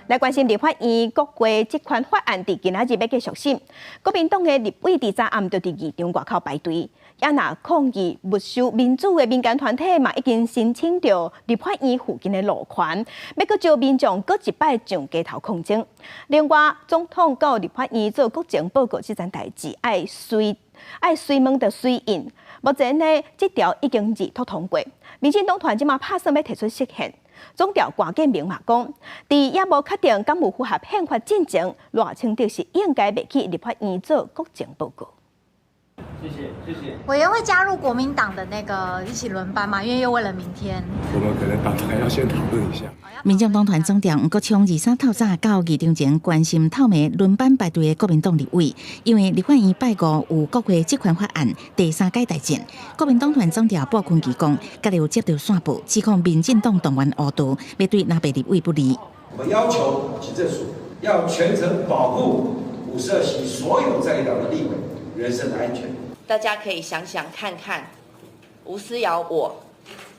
來關心立法院國會職權法案佇今仔日欲繼續審，國民黨的立委佇昨暗就佇議場外口排隊，也若抗議沒收民主的民間團體嘛已經申請著立法院附近的路權，欲閣召民眾閣一擺上街頭抗爭。另外，總統到立法院做國情報告這件代誌，愛隨愛隨問著隨應。目前呢，這條已經二讀通過，民進黨團這馬拍算欲提出釋憲。總調郭建明嘛講，佇猶無確定敢有符合憲法進前，賴清德是應該袂去立法院做國情報告。謝謝，謝謝。委員會加入國民黨的那個一起輪班嘛？因為又為了明天。我們可能黨團要先討論一下。民進黨團總召黃國昌23透早到議場前關心透暝輪班排隊的國民黨立委，因為立法院拜五有國會職權法案第三階大戰，國民黨團總召傅崐萁講，家己有接到線報，指控民進黨黨員誤導，欲對藍白立委不利。我們要求警政署要全程保護52席所有在野黨的立委人身的安全。大家可以想想看看，吳思瑤我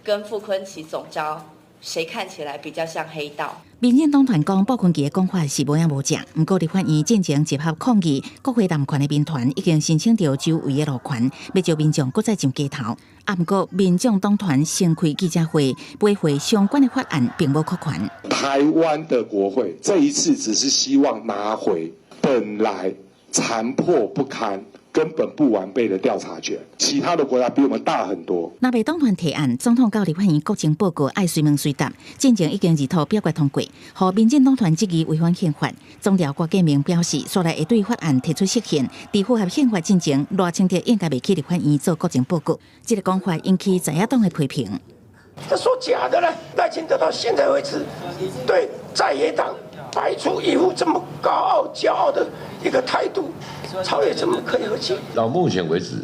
跟傅崐萁總召，誰看起來比較像黑道？民進黨團講，傅崐萁的講法是無影無證，毋過立法院進前集合抗議國會濫權的民團已經申請著周圍的路權，欲召民眾閣再上街頭。啊，毋過民眾黨團先開記者會，駁回相關的法案並無擴權。台灣的國會這一次只是希望拿回本來殘破不堪、根本不完備的調查權，其他的國家比我們大很多。藍白黨團提案，總統到立法院國情報告愛隨問隨答，進前已經二讀表決通過，予民進黨團質疑違反憲法。總召郭建明表示，煞來會對法案提出釋憲，佇符合憲法進前，賴清德應該袂去立法院做國情報告。這個講法引起在野黨的批評。這說假的呢？賴清德到現在為止，對在野黨擺出一副這麼高傲、驕傲的一個態度，朝野怎麼可以和氣？到目前為止，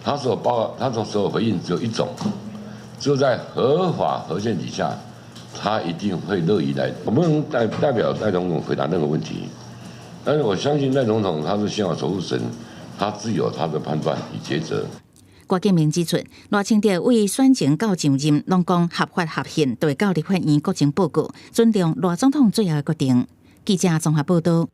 他所報、他所所有回應只有一種，就在合法合憲底下，他一定會樂意來。我不能代表賴總統回答任何問題，但是我相信賴總統他是憲法守護神，他自有他的判斷與抉擇。郭建明指出，賴清德為選前到上任，攏講合法合憲，就會到立法院國情報告，尊重賴總統最後的決定。記者綜合報道。